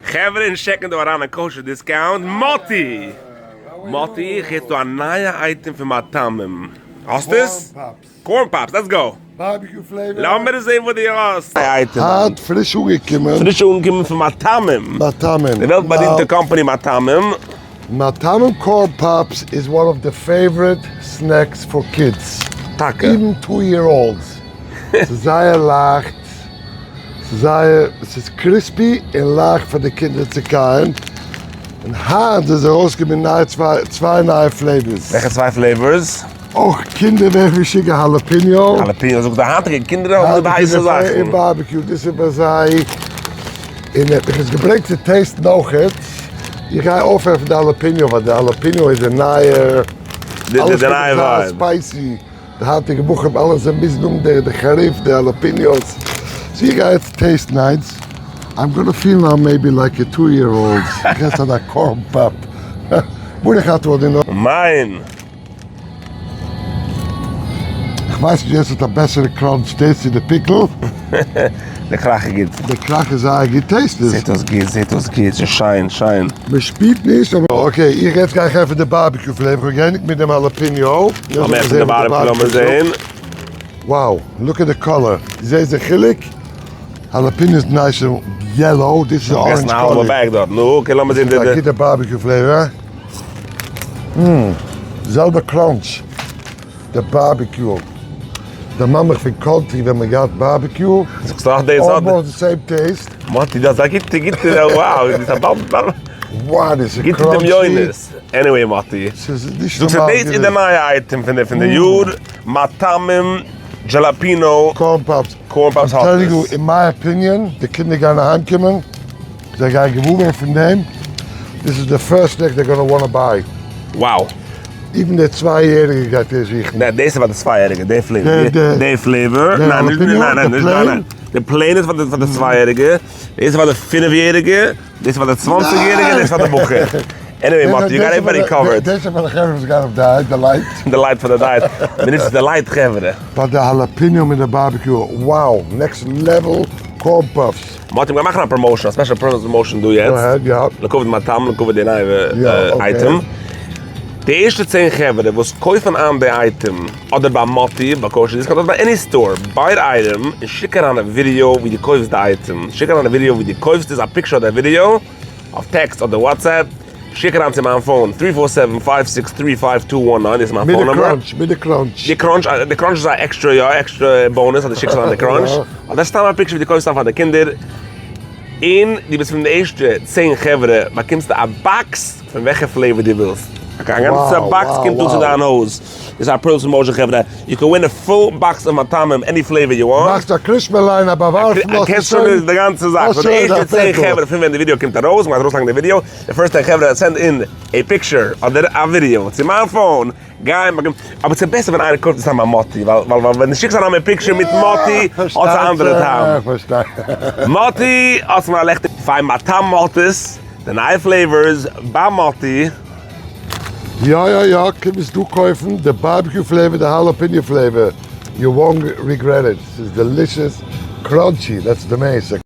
חברה אונז טשעקן דא אריין אין Kosher Discount, מאטי! מאטי, איך הער ס'דא א נייע אייטעם פון מטעמים. האסט עס? Corn pops, let's go! Barbecue flavor. לאמיר זעהן וואס דו האסט. היינט פריש אנגעקומען. פריש אנגעקומען פון מטעמים. מטעמים. די וועלט בארימטע קאמפאני מטעמים. מטעמים corn pops איז one of the favorite snacks for kids. טאקע. Even two year olds. ס'איז זייער לייכט. ס'איז זייער, ס'איז crispy און לייכט פאר די קינדער צו קייען. און היינט איז ארויסגעקומען נייע צוויי, צוויי נייע flavors. וועלכע צוויי flavors? אויך קינדער ווערן משוגע jalapeno. Jalapeno זאגסט די היינטיגע קינדער האבן ליב הייסע זאכן. און barbecue דאס איז ביי זיי. און ער האט מיך עס געברענגט צו taste ן אויכעט. איך גיי אויפעפן די jalapeno ווייל די jalapeno איז די נייע. די נייע vibe. Spicy. די היינטיגע בחורים אלע זיי מוזן האבן די די חריף די jalapenos. So איך גיי יעצט taste ן איינס. I'm gonna feel now maybe like a two year old. איך עס אזא corn pop. ברוך אתה אדוני. מיין. איך ווייס נישט ווער ס'האט א בעסערע crunch דאס צו די פיקל. די קראך איז גוט. די קראך איז זייער גוט, taste עס. זעט אויס גוט, זעט אויס גוט, ס'איז שיין, שיין. מ'שפירט נישט אבער okay, איך יעצט גיי איך עפענען די barbecue flavor, כ'האב געענדיגט מיט דעם jalapeno. לאמיר עפענען די barbecue לאמיר זעהן. Wow, look at the color, זעסט די חילוק? Jalapeno איז nice און yellow, דאס איז orange color. האלבע bag דארט, נו okay לאמיר זעהן די. א גוטע barbecue flavor. מ. זעלבע crunch. די barbecue. דערמאן מיך פון country ווען מען געהאט barbecue. זאגסט נאך די סארט. Almost the same taste. מאטי דאס איז א גוטע גוטע wow דאס איז א באמבע. Wow דאס איז גוטע crunchy. דמיונות. Anyway מאטי. ס'איז נישט זאגסט נארמאל דאס איז די נייע אייטעם פון די פון די יאר. מטעמים jalapeno. Corn pops. Corn pops האט עס. In my opinion די קינדער גייען אהיימקומען זיי גייען געוואר ווערן פון דעם, דאס איז די first snack they gonna wanna buy. Wow. Even די צוויי יעריגע גייט ער זוכן. נע דאס איז פאר די צוויי יעריגע די flavor. די flavor. ניין ניין ניין ניין ניין. די plain איז פאר די צוויי יעריגע. דאס איז פאר די פינף יעריגע. דאס איז פאר די צוואנציג יעריגע דאס איז פאר די בחור. Anyway מאטי you got everybody covered. דאס איז פאר די חברה וואס גייען אויף diet, די light. די light פאר די diet. מען נוצט די light חברה. פאר די jalapeno מיט די barbecue, wow, next level corn puffs. מאטי מ'גייט מאכן א promotion, א special promotion דא יעצט. לכבוד מטעמים, לכבוד די נייע אייטעם. די ערשטע צען חברה וואס קויפן איין די אייטעם, אדער ביי מאטי, ביי Kosher Discount, אדער ביי any store, buy די אייטעם, און שיק אריין א ווידיאו ווי דו קויפסט די אייטעם. שיק אריין א ווידיאו ווי דו קויפסט עס, א picture אדער א ווידיאו, אויף טעקסט אדער WhatsApp. שיק אריין צו מיין phone, three four seven five six three five two one nine, דאס איז מיין phone number. מיט די crunch, מיט די crunch. די crunch, די crunch איז א עקסטרע, יא, עקסטרע bonus אז דו שיקסט אריין די crunch. אדער סתם א picture ווי דו קויפסט איין פאר די קינדער, און דו ביסט פון די ערשטע צען חברה, באקומסטו א box פון וועלכע flavor דו ווילסט. א גאנצע box קומט אן צו דיין הויז. דאס איז א promotion חברה, you can win a full box of מטעמים any flavor you want. מאכסט א קרישמע ליין א באווארפן האסטו קענסט שוין די גאנצע זאך, פון די ערשטע צען חברה פון ווען די ווידיאו קומט ארויס, מ'גייט ארויסלייגן די ווידיאו, די first צען חברה send in a picture אדער א ווידיאו צו מיין phone, גיי באקום, אבער ס'איז בעסער ווען איינער קויפט עס סתם א מאטי, ווייל ווייל ווען דו שיקסט אריין מיט picture מיט מאטי האט עס א אנדערע טעם. מאטי האסט מיר א לעכטיגע פיין מטעם מאטיס, די נייע flavors ביי מאטי. יא יא יא, קום עס דא קויפן, די barbecue flavor, די jalapeno flavor, you won't regret it, ס'איז delicious, crunchy, that's the main.